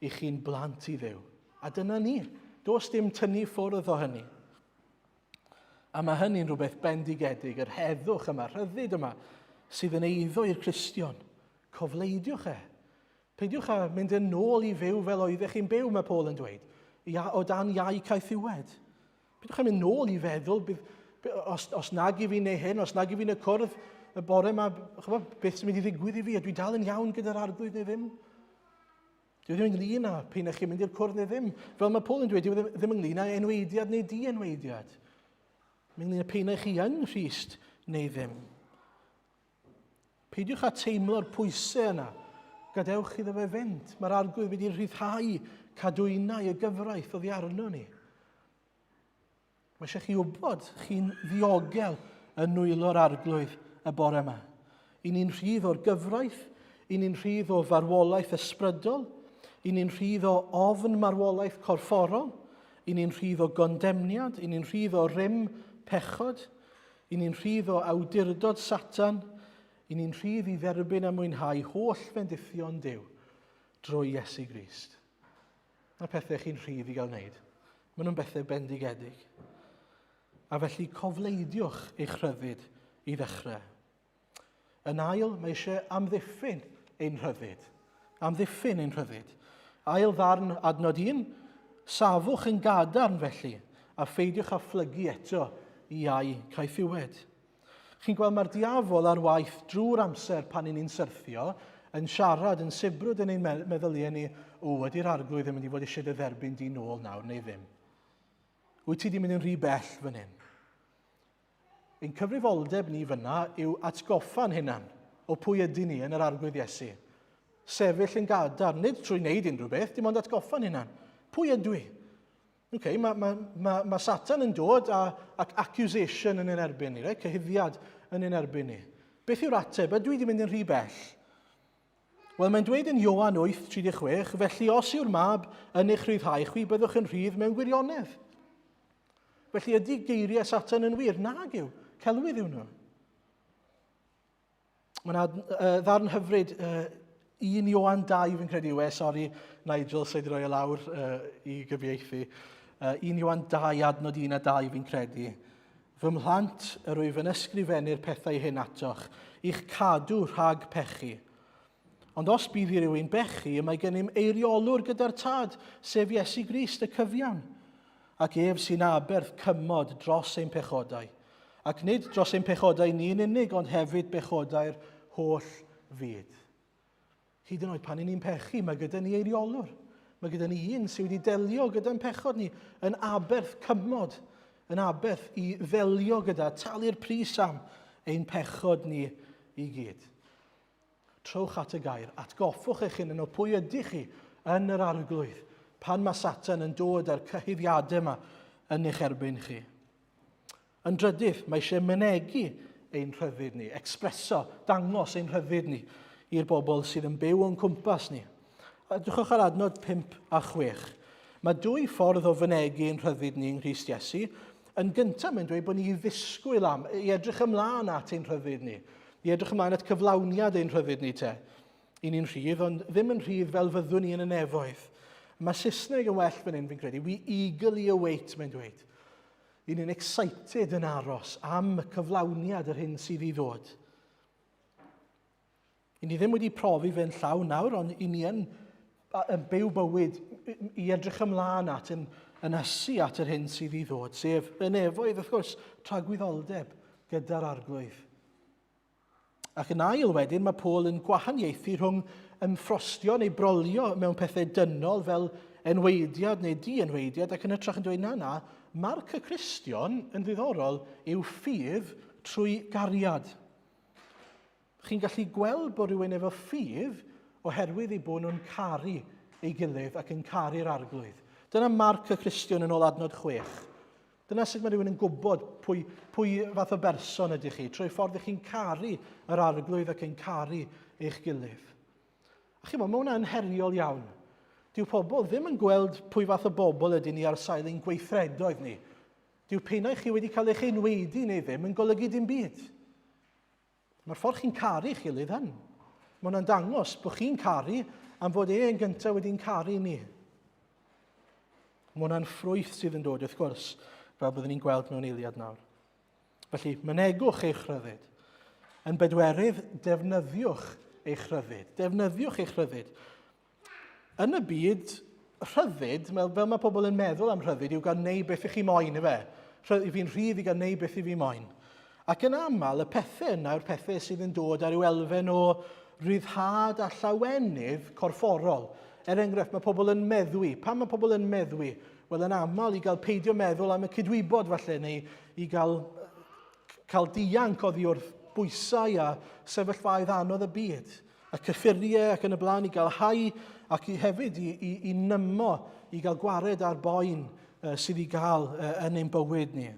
ych chi'n blant i Dduw. A dyna ni. Does dim tynnu ffwrdd o hynny. A mae hynny'n rhywbeth bendigedig, yr heddwch yma, rhyddid yma, sydd yn eiddo i'r Cristion. Cofleidiwch e. Peidiwch â mynd yn ôl i fyw fel oeddech chi'n byw, mae Paul yn dweud, o dan iau caethiwed. Peidiwch â mynd nôl i feddwl, bydd, os, os nag i fi neu hyn, os nag i fi'n y cwrdd y bore yma, chybod, beth sy'n mynd i ddigwydd i fi, a dwi dal yn iawn gyda'r arglwydd neu ddim. Dwi ddim ynglyn â p'un ych chi'n mynd i'r cwrdd neu ddim. Fel mae Paul yn dweud, dwi ddim ynglyn â enweidiad neu di-enweidiad. Mae'n ynglyn â p'un ych chi yng Nghrist neu ddim. Peidiwch â teimlo'r pwysau yna. Gadewch iddo fe fynd. Mae'r arglwydd wedi rhyddhau cadwynau y gyfraith oddi arno ni. Mae eisiau chi wybod chi'n ddiogel yn nwylo'r arglwydd y bore yma. I ni'n rhydd o'r gyfraith, i ni'n rhydd o farwolaeth ysbrydol, i ni'n rhydd o ofn marwolaeth corfforol, i ni'n rhydd o gondemniad, i ni'n rhydd o rym pechod, I ni'n rhydd o awdurdod Satan, i ni'n rhydd i dderbyn a mwynhau holl fendithion Duw drwy Iesu Grist. Mae pethau chi'n rhydd i gael wneud. Maen nhw'n bethau bendigedig. A felly cofleidiwch eich rhyddid i ddechrau. Yn ail, mae eisiau amddiffyn ein rhyddid. Amddiffyn ein rhyddid. Ail ddarn adnod 1, safwch yn gadarn felly, a pheidiwch â phlygu eto i iau caethiwed. Chi'n gweld mae'r diafol ar waith drwy'r amser pan ni'n syrthio, yn siarad, yn sibrwd yn ein meddyliau ni, o, ydy'r arglwydd yn mynd i fod eisiau dy dderbyn di nôl nawr neu ddim? Wyt ti wedi mynd yn rhy bell fan hyn? Ein cyfrifoldeb ni fyna yw atgoffa'n hunan o pwy ydyn ni yn yr Arglwydd Iesu. Sefyll yn gadarn, nid trwy wneud unrhyw beth, dim ond atgoffa'n hunan. Pwy ydw i? Okay, mae ma, ma, ma Satan yn dod a, ac accusation yn ein erbyn ni, right? Cyhuddiad yn ein erbyn ni. Beth yw'r ateb? Ydw i wedi mynd yn rhy bell? Wel, mae'n dweud yn Ioan 8:36, felly os yw'r mab yn eich rhyddhau chwi, byddwch yn rhydd mewn gwirionedd. Felly ydy geiriau Satan yn wir? Nag yw. Celwydd yw nhw. Mae yna uh, ddarn hyfryd, uh, 1 Ioan 2 fi'n credu yw e, sori Nigel, sydd wedi rhoi e lawr uh, i gyfieithu. Uh, 1 Ioan 2 adnod 1 a 2 fi'n credu. Fy mhlant, yr wyf yn ysgrifennu'r pethau hyn atoch, i'ch cadw rhag pechu. Ond os bydd i rywun bechu, y mae gennym eiriolwr gyda'r Tad, sef Iesu Grist y cyfiawn, ac ef sy'n aberth cymod dros ein pechodau, ac nid dros ein pechodau ni'n unig, ond hefyd bechodau'r holl fyd. Hyd yn oed pan i ni'n pechu, mae gyda ni eiriolwr. Mae gyda ni un sydd wedi delio gyda'n pechod ni yn aberth cymod, yn aberth i ddelio gyda, talu'r pris am ein pechod ni i gyd. Trowch at y gair, atgoffwch eich hunain o pwy ydych chi yn yr arglwydd pan mae Satan yn dod â'r cyhuddiadau yma yn eich erbyn chi. Yn drydydd, mae eisiau mynegi ein rhyddid ni, expreso, dangos ein rhyddid ni i'r bobl sydd yn byw o'n cwmpas ni. A drychwch ar adnod 5 a 6. Mae dwy ffordd o fynegi ein rhyddid ni yng Nghrist Iesu. Yn gyntaf, mae'n dweud bod ni i ddisgwyl am, i edrych ymlaen at ein rhyddid ni, i edrych ymlaen at cyflawniad ein rhyddid ni te. I ni'n rhydd, ond ddim yn rhydd fel fyddwn ni yn y nefoedd. Mae Saesneg yn well fan hyn, fi'n credu. We eagerly await, mae'n dweud. Y'n ni'n excited yn aros am y cyflawniad yr hyn sydd i ddod. Y'n ni ddim wedi profi fe'n llawn nawr, ond y'n ni yn, yn byw bywyd i edrych ymlaen at, yn, yn ysu at yr hyn sydd i ddod, sef y nefoedd, wrth gwrs, tragwyddoldeb gyda'r arglwydd. Ac yn ail wedyn, mae Paul yn gwahaniaethu rhwng ymffrostio neu brolio mewn pethau dynol fel enweidiad neu di-enweidiad ac yn hytrach yn dweud na na, marc y Cristion yn ddiddorol yw ffydd trwy gariad. Chi'n gallu gweld bod rhywun efo ffydd oherwydd eu bod nhw'n caru ei gilydd ac yn caru'r arglwydd. Dyna marc y Cristion yn ôl adnod 6. Dyna sut mae rhywun yn gwybod pwy, pwy fath o berson ydych chi, trwy ffordd ych chi'n caru yr arglwydd ac yn caru eich gilydd. A chi'n mae hwnna'n heriol iawn. Dyw pobl ddim yn gweld pwy fath o bobl ydyn ni ar sail ein gweithredoedd ni. Dyw p'un ai chi wedi cael eich enweidi neu ddim yn golygu dim byd. Mae'r ffordd chi'n caru eich gilydd yn. Mae hwnna'n dangos bod chi'n caru am fod e yn gyntaf wedi'n caru ni. Mae hwnna'n ffrwyth sydd yn dod, wrth gwrs, fel byddwn ni'n gweld mewn eiliad nawr. Felly, mynegwch eich rhyddid. Yn bedwerydd, defnyddiwch eich rhyddid. Defnyddiwch eich rhyddid. Yn y byd, rhyddid, fel mae pobl yn meddwl am rhyddid, yw gael neud beth i chi moyn, ife? Fi'n rhydd i gael neud beth i fi moyn. Ac yn aml, y pethau yna yw'r pethau sydd yn dod ar ryw elfen o ryddhad a llawenydd corfforol. Er enghraifft, mae pobl yn meddwi. Pam mae pobl yn meddwi? Wel, yn aml i gael peidio meddwl am y cydwybod, falle, neu i gael, cael dianc oddi wrth bwysau a sefyllfaoedd anodd y byd, y cyffuriau ac yn y blaen, i gael hau ac i hefyd i, i, i nymo, i gael gwared ar boen uh, sydd i gael uh, yn ein bywyd ni.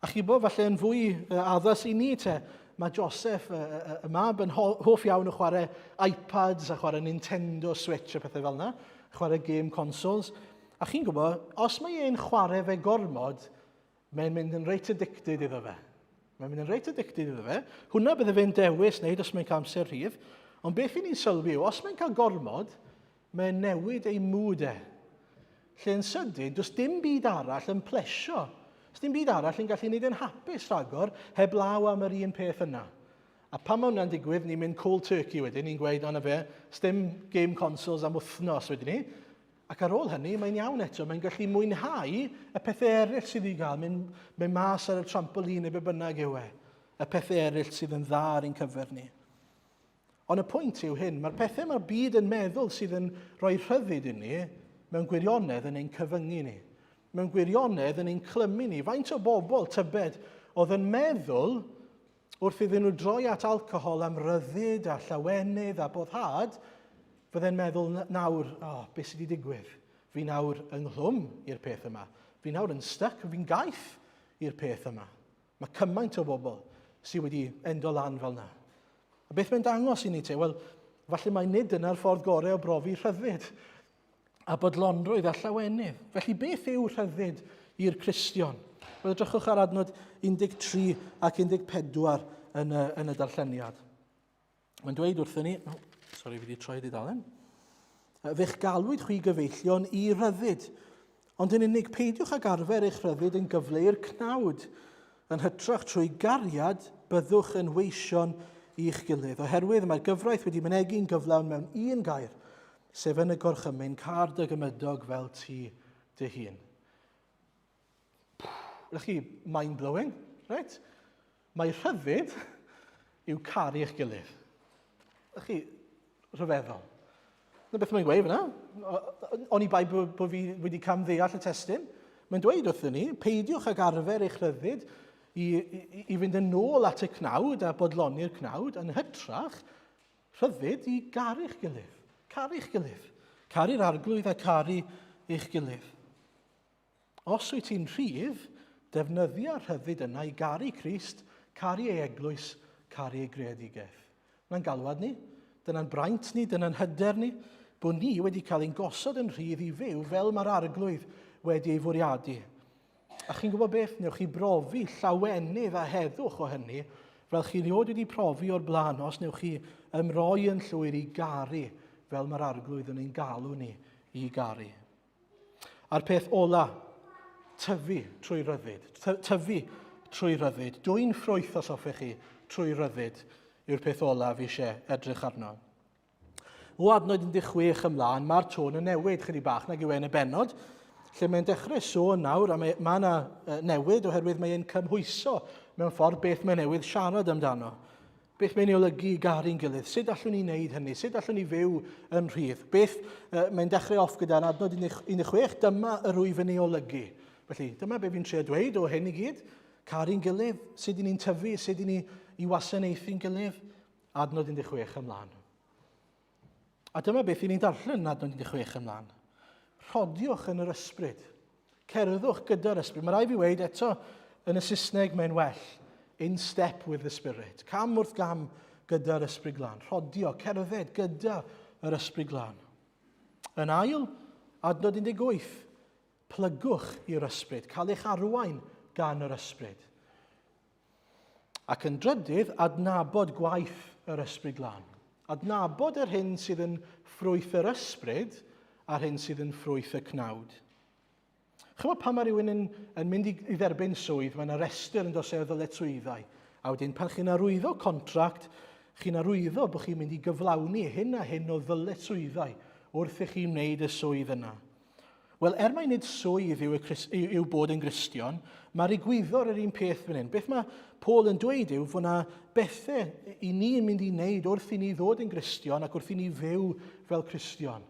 A chi bod falle yn fwy addas i ni te, mae Joseph, y, y, y mab, yn hoff iawn o chwarae iPads a chwarae Nintendo Switch a pethau fel yna, chwarae game consoles. A chi'n gwybod, os mae e'n chwarae fe gormod, mae'n mynd yn reit addicted iddo fe. Mae'n mynd yn reit addicted iddo fe. Hwna bydde fe'n dewis wneud os mae'n cael amser rhydd. Ond beth i ni'n sylwi yw, os mae'n cael gormod, Mae'n newid ei mood e. Lle yn sydyn, does dim byd arall yn plesio. Does dim byd arall yn gallu gwneud e'n hapus rhagor, heb law am yr un peth yna. A pan mae hwnna'n digwydd, ni'n mynd cold turkey wedyn, ni'n gweud, o na fe, sdim game consoles am wythnos wedyn ni. Ac ar ôl hynny, mae'n iawn eto, mae'n gallu mwynhau y pethau eraill sydd i gael, mynd, mynd mas ar y trampolin neu be bynnag yw e, y pethau eraill sydd yn dda ar ein cyfer ni. Ond y pwynt yw hyn, mae'r pethau mae'r byd yn meddwl sydd yn rhoi rhyddid i ni, mewn gwirionedd yn ein cyfyngu ni. Mewn gwirionedd yn ein clymu ni. Faint o bobl, tybed, oedd yn meddwl wrth iddyn nhw droi at alcohol am ryddid a llawenydd a boddhad, fydde'n meddwl nawr, oh, beth sydd wedi digwydd? Fi nawr ynghlwm i'r peth yma. Fi nawr yn stuck, fi'n gaeth i'r peth yma. Mae cymaint o bobl sydd wedi endo lan fel yna. A beth mae'n dangos i ni te? Wel, falle mai nid dyna'r ffordd gorau o brofi rhyddid a bodlonrwydd a llawenydd. Felly beth yw rhyddid i'r Cristion? Wel, edrychwch ar adnod 13 ac 14 yn y, yn y darlleniad. Mae'n dweud wrthyn ni, oh, sori, fi wedi troi dudalen. Fe'ch galwyd chwi gyfeillion i ryddid, ond yn unig peidiwch ag arfer eich rhyddid yn gyfle i'r cnawd. Yn hytrach trwy gariad byddwch yn weision i'ch gilydd, oherwydd mae'r gyfraith wedi mynegi'n gyflawn mewn un gair, sef yn y gorchymyn, car dy gymydog fel ti dy hun. Ydych chi mind-blowing, right? Mae rhyddid yw caru eich gilydd. Ydych chi rhyfeddol. Dyna beth mae'n gweud fyna. Oni bai bod bo fi wedi camddeall y testun. Mae'n dweud wrthyn ni, peidiwch ag arfer eich rhyddid i, i, i fynd yn ôl at y cnawd a bodloni'r cnawd, yn hytrach, rhyddid i garu'ch gilydd. Caru'ch gilydd. Caru'r arglwydd a caru eich gilydd. Os wyt ti'n rhydd, defnyddia'r rhyddid yna i garu Crist, caru ei eglwys, caru ei greadigaeth. Dyna'n galwad ni, dyna'n braint ni, dyna'n hyder ni, bod ni wedi cael ein gosod yn rhydd i fyw fel mae'r arglwydd wedi ei fwriadu. A chi'n gwybod beth? Newch chi brofi llawenydd a heddwch o hynny, fel chi rioed wedi profi o'r blaen, os newch chi ymroi yn llwyr i garu fel mae'r arglwydd yn ein galw ni i garu. A'r peth ola, tyfu trwy ryddid. Tyfu trwy ryddid. Dwy'n ffrwyth os hoffech chi trwy ryddid yw'r peth olaf eisiau edrych arno. O adnod 16 ymlaen, mae'r tôn yn newid chydig bach nag yw e'n y benod, lle mae'n dechrau sôn nawr, a mae, mae yna newid oherwydd mae'n cymhwyso mewn ffordd beth mae newydd siarad amdano. Beth mae'n ei olygu i garu'n gilydd? Sut allwn ni wneud hynny? Sut allwn ni fyw yn rhydd? Beth uh, mae'n dechrau off gyda'n adnod 16, dyma yr wyf yn ei olygu. Felly, dyma beth fi'n trio dweud o hyn i gyd. Caru'n gilydd, sut i ni'n tyfu, sut i ni i wasanaethu'n gilydd. Adnod 16 ymlaen. A dyma beth i ni'n darllen yn adnod 16 ymlaen. Rhodiwch yn yr ysbryd. Cerddwch gyda'r ysbryd. Mae rai fi weid eto, yn y Saesneg mae'n well. In step with the Spirit. Cam wrth gam gyda'r ysbryd glân. Rhodio, cerdded gyda yr ysbryd glân. Yn ail, adnod 18, plygwch i'r ysbryd, cael eich arwain gan yr ysbryd. Ac yn drydydd, adnabod gwaith yr Ysbryd Glân. Adnabod yr hyn sydd yn ffrwyth yr ysbryd a'r hyn sydd yn ffrwyth y cnawd. Chymod pan mae rhywun yn, yn mynd i, i dderbyn swydd, mae yna restr yn dos e o ddyletswyddau. A wedyn pan chi'n arwyddo contract, chi'n arwyddo bod chi'n mynd i gyflawni hyn a hyn o ddyletswyddau wrth i chi wneud y swydd yna. Wel, er mai nid swydd yw, y, yw bod yn Gristion, mae'r egwyddor yr un peth fan hyn. Beth mae Paul yn dweud yw fod yna bethau i ni'n mynd i wneud wrth i ni ddod yn Gristion ac wrth i ni fyw fel Cristion.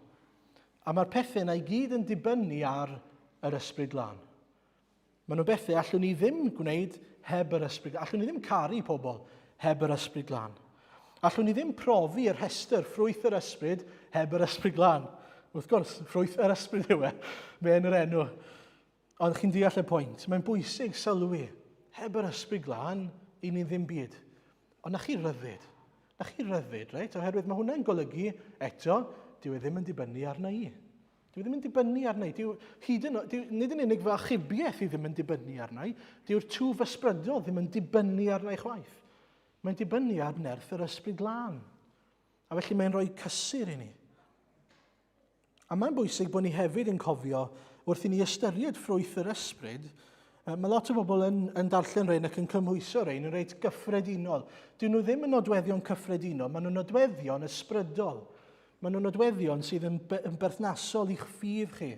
A mae'r pethau yna i gyd yn dibynnu ar yr Ysbryd Glân. Maen nhw'n bethau allwn ni ddim gwneud heb yr Ysbryd. Allwn ni ddim caru pobl heb yr Ysbryd Glân. Allwn ni ddim profi y rhestr ffrwyth yr Ysbryd heb yr Ysbryd Glân. Wrth gwrs, ffrwyth yr Ysbryd yw e. Mae'n yr enw. Ond chi'n deall y pwynt. Mae'n bwysig sylwi. Heb yr Ysbryd Glân, i ni ddim byd. Ond na chi ryddid. Na chi ryddid, reit? Oherwydd mae hwnna'n golygu, eto, dyw e ddim yn dibynnu arna i. Dyw e ddim yn dibynnu arna i. Dyw, hyd yn, dyw, nid yn unig fy achubiaeth i ddim yn dibynnu arna i, dyw'r twf ysbrydol ddim yn dibynnu arna i chwaith. Mae'n dibynnu ar nerth yr Ysbryd Glân. A felly mae'n rhoi cysur i ni. A mae'n bwysig bod ni hefyd yn cofio wrth i ni ystyried ffrwyth yr ysbryd, mae lot o bobl yn, yn darllen rhain ac yn cymhwyso rhain yn reit gyffredinol. Dyn nhw ddim yn nodweddion cyffredinol, maen nhw'n nodweddion ysbrydol. Maen nhw'n nodweddion sydd yn, yn berthnasol i'ch ffydd chi,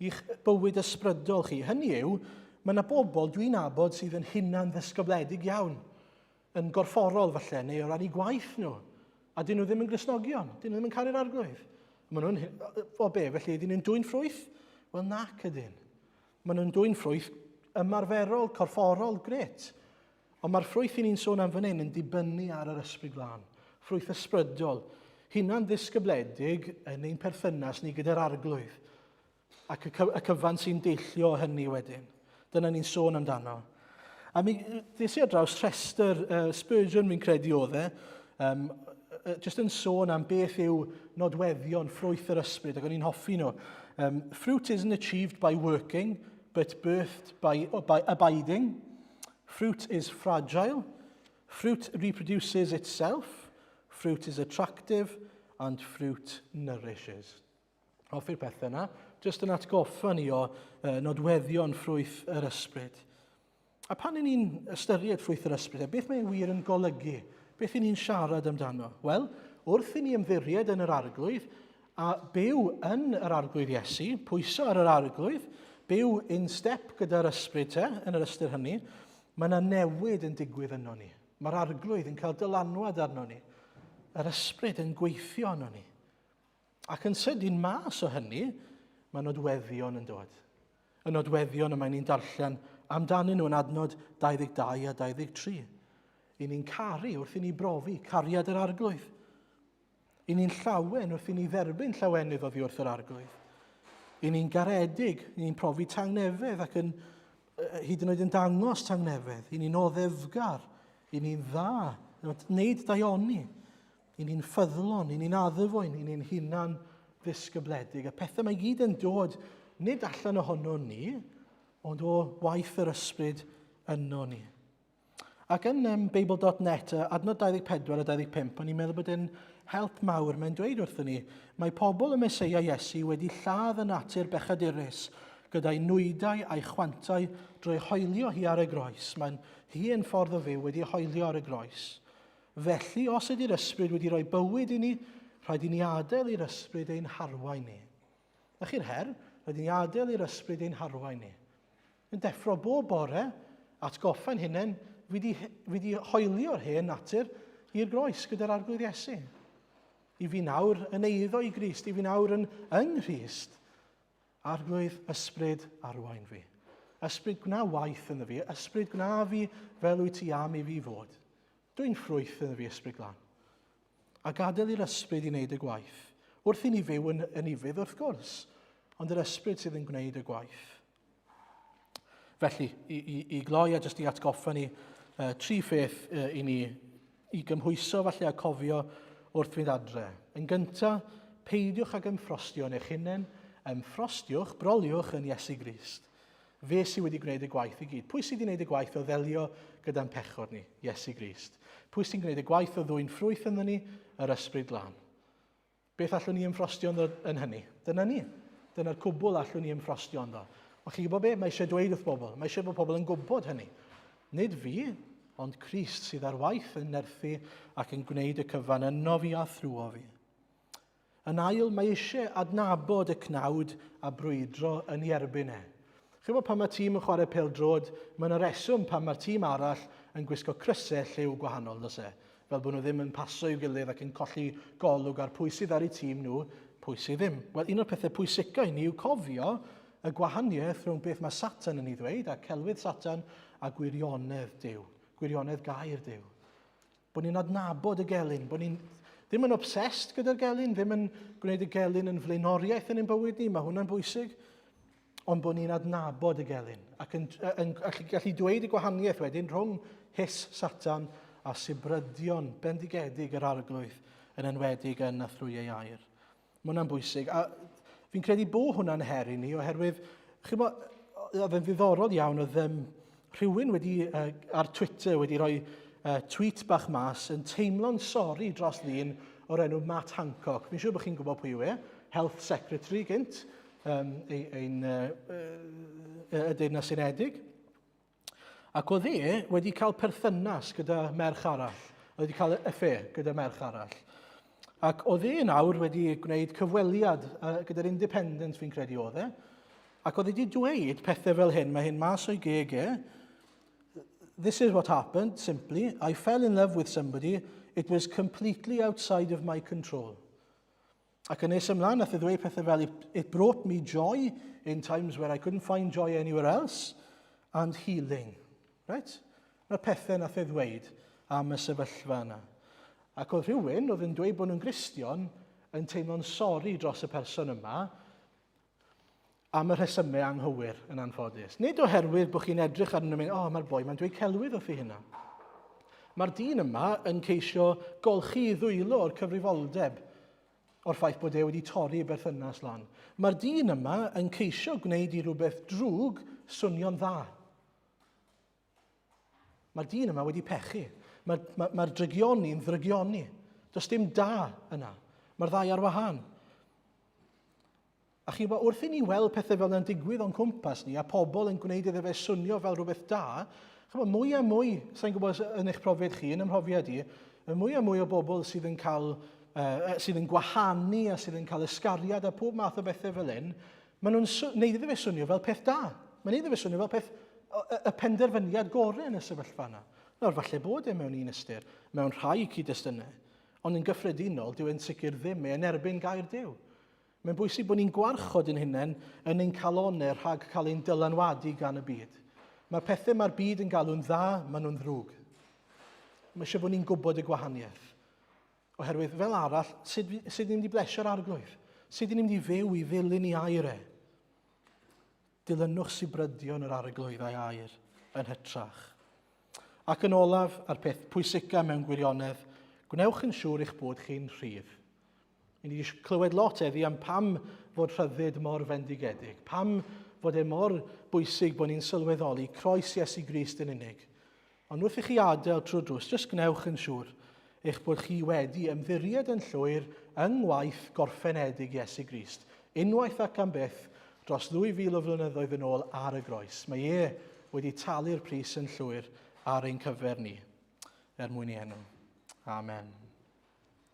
i'ch bywyd ysbrydol chi. Hynny yw, mae yna bobl dwi'n nabod sydd yn hunan ddisgybledig iawn, yn gorfforol falle, neu o ran eu gwaith nhw. A dyn nhw ddim yn Gristnogion, dyn nhw ddim yn caru'r Arglwydd. Maen nhw'n, o be, felly ydyn nhw'n dwyn ffrwyth? Wel nac ydyn. Maen nhw'n dwyn ffrwyth ymarferol, corfforol, gret. Ond mae'r ffrwyth i ni'n sôn am fan hyn yn dibynnu ar yr Ysbryd Glân. Ffrwyth ysbrydol, hunan ddisgybledig yn ein perthynas ni gyda'r Arglwydd. Ac y, y cyfan sy'n deillio o hynny wedyn. Dyna ni'n sôn amdano. A mi ddes i ar draws rhestr Spurgeon fi'n credu oedd e, um, just yn sôn am beth yw nodweddion ffrwyth yr ysbryd, ac o'n i'n hoffi nhw. Fruit isn't achieved by working, but birthed by, by abiding. Fruit is fragile. Fruit reproduces itself. Fruit is attractive. And fruit nourishes. Hoffi'r pethau yna. Jyst yn atgoffa ni o nodweddion ffrwyth yr ysbryd. A pan y'n ni'n ystyried ffrwyth yr ysbryd, beth mae'n wir yn golygu? Beth y'n ni'n siarad amdano? Wel, wrth i ni ymddiried yn yr Arglwydd a byw yn yr Arglwydd Iesu, pwyso ar yr Arglwydd, byw in step gyda'r ysbryd te, yn yr ystyr hynny, mae yna newid yn digwydd yno ni. Mae'r Arglwydd yn cael dylanwad arno ni. Yr ysbryd yn gweithio arno ni. Ac yn sydyn mas o hynny, mae nodweddion yn dod. Y nodweddion y mae ni'n darllen amdanyn nhw yn adnod 22 a 23. I ni'n caru wrth i ni brofi cariad yr Arglwydd. I ni'n llawen wrth i ni dderbyn llawenydd oddi wrth yr Arglwydd. I ni'n garedig, i ni'n profi tangnefedd ac yn hyd yn oed yn dangos tangnefedd. I ni'n oddefgar, i ni'n dda, wneud daioni. I ni'n ffyddlon, i ni'n addfwyn, i ni'n hunan ddisgybledig. Y pethau mae gyd yn dod nid allan ohono ni, ond o waith yr ysbryd yno ni. Ac yn um, Bible.net, adnod 24 a 25, o'n i'n meddwl bod e'n help mawr. Mae'n dweud wrthyn ni, mae pobl y Meseia Iesu wedi lladd y natur bechadurus gyda'i nwydau a'i chwantau drwy hoelio hi ar y groes. Mae'n hi yn ffordd o fyw wedi hoelio ar y groes. Felly, os ydy'r Ysbryd wedi rhoi bywyd i ni, rhaid i ni adael i'r Ysbryd ein harwain ni. Na chi'r her, rhaid i ni adael i'r Ysbryd ein harwain ni. Yn deffro bob bore, atgoffa'n hunain, fi di, fi di hoelio'r hen natur i'r groes gyda'r Arglwydd Iesu. I fi nawr yn eiddo i Grist, i fi nawr yn yng Nghrist. Arglwydd, Ysbryd, arwain fi. Ysbryd, gwna waith ynddo fi. Ysbryd, gwna fi fel wyt ti am i fi fod. Dwi'n ffrwyth ynddo fi, Ysbryd Glân. A gadael i'r Ysbryd i wneud y gwaith. Wrth i ni fyw yn, yn ufudd, wrth gwrs, ond yr Ysbryd sydd yn gwneud y gwaith. Felly, i, i, i gloi a jyst i atgoffa ni tri pheth i ni i gymhwyso falle a cofio wrth fynd adre. Yn gyntaf, peidiwch ag ymffrostio yn eich hunain, ymffrostiwch, broliwch yn Iesu Grist. Fe sydd wedi gwneud y gwaith i gyd. Pwy sydd wedi gwneud y gwaith o ddelio gyda'n pechod ni? Iesu Grist. Pwy sy'n gwneud y gwaith o ddwyn ffrwyth ynddo ni? Yr Ysbryd Glân. Beth allwn ni ymffrostio ynddo yn hynny? Dyna ni. Dyna'r cwbl allwn ni ymffrostio ynddo. Ond chi'n gwybod be? Mae eisiau dweud wrth bobl. Mae eisiau bod pobl yn gwybod hynny. Nid fi, ond Crist sydd ar waith yn nerthu ac yn gwneud y cyfan yno fi a thrwo fi. Yn ail, mae eisiau adnabod y cnawd a brwydro yn ei erbyn e. Chi'n gwybod pan mae tîm yn chwarae pêl-droed, mae yna reswm pam mae'r tîm arall yn gwisgo crysau lliw gwahanol, does e? Fel bod nhw ddim yn paso i'w gilydd ac yn colli golwg ar pwy sydd ar eu tîm nhw, pwy sydd ddim. Wel, un o'r pethau pwysica i ni yw cofio y gwahaniaeth rhwng beth mae Satan yn ei ddweud a celwydd Satan a gwirionedd Duw, gwirionedd gair Duw. Bod ni'n adnabod y gelyn, bod ni'n ddim yn obsessed gyda'r gelyn, ddim yn gwneud y gelyn yn flaenoriaeth yn ein bywyd ni, mae hwnna'n bwysig, ond bod ni'n adnabod y gelyn ac yn, yn, yn gallu dweud y gwahaniaeth wedyn rhwng hys Satan a sibrydion bendigedig yr arglwydd yn enwedig yn a thrwy ei air. Mae hwnna'n bwysig. A fi'n credu bod hwnna'n her i ni, oherwydd, chi'n bod, oedd yn ddiddorol iawn, oedd um, rhywun wedi, uh, ar Twitter wedi rhoi uh, tweet bach mas yn teimlo'n sori dros ddyn o'r enw Matt Hancock. Fi'n siŵr bod chi'n gwybod pwy yw e, Health Secretary gynt, um, ein, uh, uh, y Deyrnas Unedig. Ac oedd e wedi cael perthynas gyda merch arall. Oedd wedi cael affair gyda merch arall. Ac oedd e nawr wedi gwneud cyfweliad uh, gyda'r Independent, fi'n credu oedd e. Ac oedd e wedi dweud pethau fel hyn, mae hyn mas o'i geg e. This is what happened, simply. I fell in love with somebody. It was completely outside of my control. Ac yn nes ymlaen, nath e ddweud pethau fel, it brought me joy in times where I couldn't find joy anywhere else, and healing. Right? Mae'r pethau nath e ddweud am y sefyllfa yna. Ac oedd rhywun oedd yn dweud bod nhw'n Gristion yn teimlo'n sori dros y person yma am y rhesymau anghywir yn anffodus. Nid oherwydd bod chi'n edrych arnyn nhw'n mynd, o, oh, mae'r boi mae'n dweud celwydd wrth i hynna. Mae'r dyn yma yn ceisio golchi i ddwylo o'r cyfrifoldeb o'r ffaith bod e wedi torri y berthynas lan. Mae'r dyn yma yn ceisio gwneud i rhywbeth drwg swnio'n dda. Mae'r dyn yma wedi pechu. Mae'r mae, mae drygioni'n ddrygioni. Does dim da yna. Mae'r ddau ar wahân. A chi'n gwybod, wrth i ni weld pethau fel yna'n digwydd o'n cwmpas ni, a pobl yn gwneud iddo fe swnio fel rhywbeth da, chi'n gwybod, mwy a mwy, sa'n gwybod yn eich profiad chi, yn ymhrofiad i, y mwy a mwy o bobl sydd yn cael, uh, sydd yn gwahanu a sydd yn cael ysgariad a pob math o bethau fel hyn, maen nhw'n gwneud iddo fe swnio fel peth da. Mae'n gwneud iddo fe swnio fel peth, y, y penderfyniad gorau yn y sefyllfa yna. Nawr, falle bod e mewn un ystyr, mewn rhai cyd-destunau, ond yn gyffredinol, dyw e'n sicr ddim, mae e'n erbyn gair Duw. Mae'n bwysig bod ni'n gwarchod ein hunain yn ein calonau rhag cael ein dylanwadu gan y byd. Mae'r pethau mae'r byd yn galw'n dda, maen nhw'n ddrwg. Mae eisiau bod ni'n gwybod y gwahaniaeth. Oherwydd fel arall, sut, sut ni'n mynd i blesio'r arglwydd? Sut ni'n mynd i fyw i ddilyn i air e? Dilynwch sibrydion yr arglwydd a'i air yn hytrach. Ac yn olaf, a'r peth pwysica mewn gwirionedd, gwnewch yn siŵr eich bod chi'n rhydd. Ni wedi clywed lot eddi am pam fod rhyddid mor fendigedig, pam fod e mor bwysig bod ni'n sylweddoli croes Iesu Grist yn unig. Ond wrth i chi adael trwy'r drws, jyst gwnewch yn siŵr eich bod chi wedi ymddiried yn llwyr yng ngwaith gorffenedig Iesu Grist, unwaith ac am byth, dros 2,000 o flynyddoedd yn ôl ar y groes. Mae e wedi talu'r pris yn llwyr ar ein cyfer ni, er mwyn ei enw. Amen.